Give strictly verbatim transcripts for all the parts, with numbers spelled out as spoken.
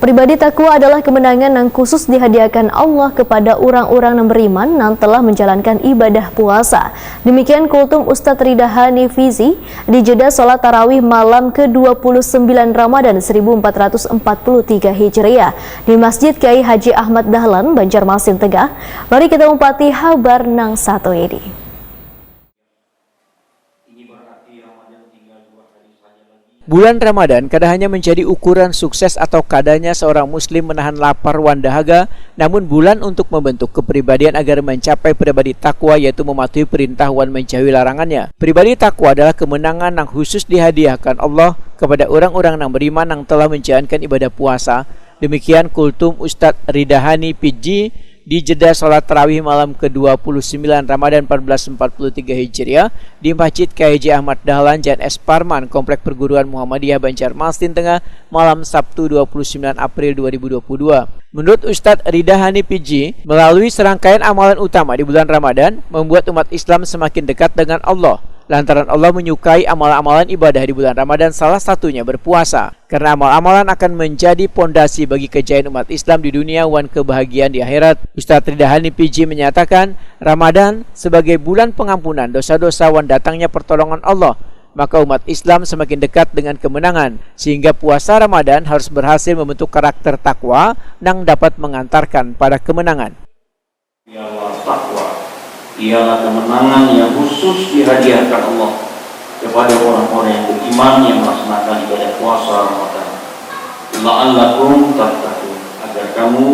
Pribadi takwa adalah kemenangan nang khusus dihadiahkan Allah kepada urang-urang nang beriman nang telah menjalankan ibadah puasa. Demikian kultum Ustadz Ridahani Fizi di jeda salat tarawih malam ke dua puluh sembilan Ramadan seribu empat ratus empat puluh tiga Hijriah di Masjid Kiai Haji Ahmad Dahlan, Banjarmasin Tengah. Mari kita umpati habar nang satu ini. Bulan Ramadan kada hanya menjadi ukuran sukses atau kadanya seorang muslim menahan lapar wan dahaga, namun bulan untuk membentuk kepribadian agar mencapai pribadi takwa, yaitu mematuhi perintah wan menjauhi larangannya. Pribadi takwa adalah kemenangan nang khusus dihadiahkan Allah kepada orang-orang nang beriman nang telah menjalankan ibadah puasa. Demikian kultum Ustadz Ridahani Pidji di jeda salat tarawih malam ke dua puluh sembilan Ramadan empat belas empat puluh tiga Hijriah di Masjid K H J Ahmad Dahlan Jalan S Parman, Komplek Perguruan Muhammadiyah Banjarmasin Tengah, malam Sabtu dua puluh sembilan April dua ribu dua puluh dua. Menurut Ustadz Ridahani Pidji, melalui serangkaian amalan utama di bulan Ramadan, membuat umat Islam semakin dekat dengan Allah. Lantaran Allah menyukai amalan-amalan ibadah di bulan Ramadan, salah satunya berpuasa. Karena amal-amalan akan menjadi pondasi bagi kejayaan umat Islam di dunia wan kebahagiaan di akhirat. Ustadz Ridahani Pidji menyatakan, Ramadan sebagai bulan pengampunan dosa-dosa wan datangnya pertolongan Allah, maka umat Islam semakin dekat dengan kemenangan, sehingga puasa Ramadan harus berhasil membentuk karakter takwa nang dapat mengantarkan pada kemenangan. Piala takwa ialah kemenangan yang khusus dihadiahkan Allah kepada orang-orang yang beriman yang melaksanakan ibadah puasa Ramadan. La'allakum tattaqun, agar kamu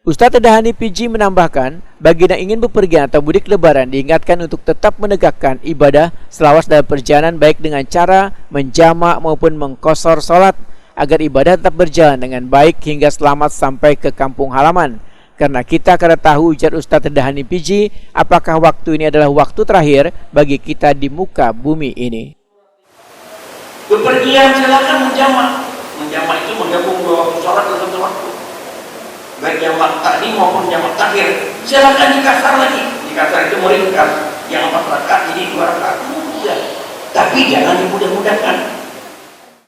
Ustadz Ridahani Pidji menambahkan, bagi nang ingin bepergian atau mudik lebaran diingatkan untuk tetap menegakkan ibadah selawas dalam perjalanan, baik dengan cara menjamak maupun mengkosor salat, agar ibadah tetap berjalan dengan baik hingga selamat sampai ke kampung halaman. Karena kita kada tahu, ujar Ustadz Ridahani Pidji, apakah waktu ini adalah waktu terakhir bagi kita di muka bumi ini. Bepergian silakan menjamak. Menjamak itu menggabung dua waktu salat dalam satu waktu. Baik jamak takdim maupun jamak takhir. Silakan dikasar lagi. Dikasar itu meringkas. Yang empat rakaat jadi dua rakaat. Mudah. Tapi jangan dimudah-mudahkan.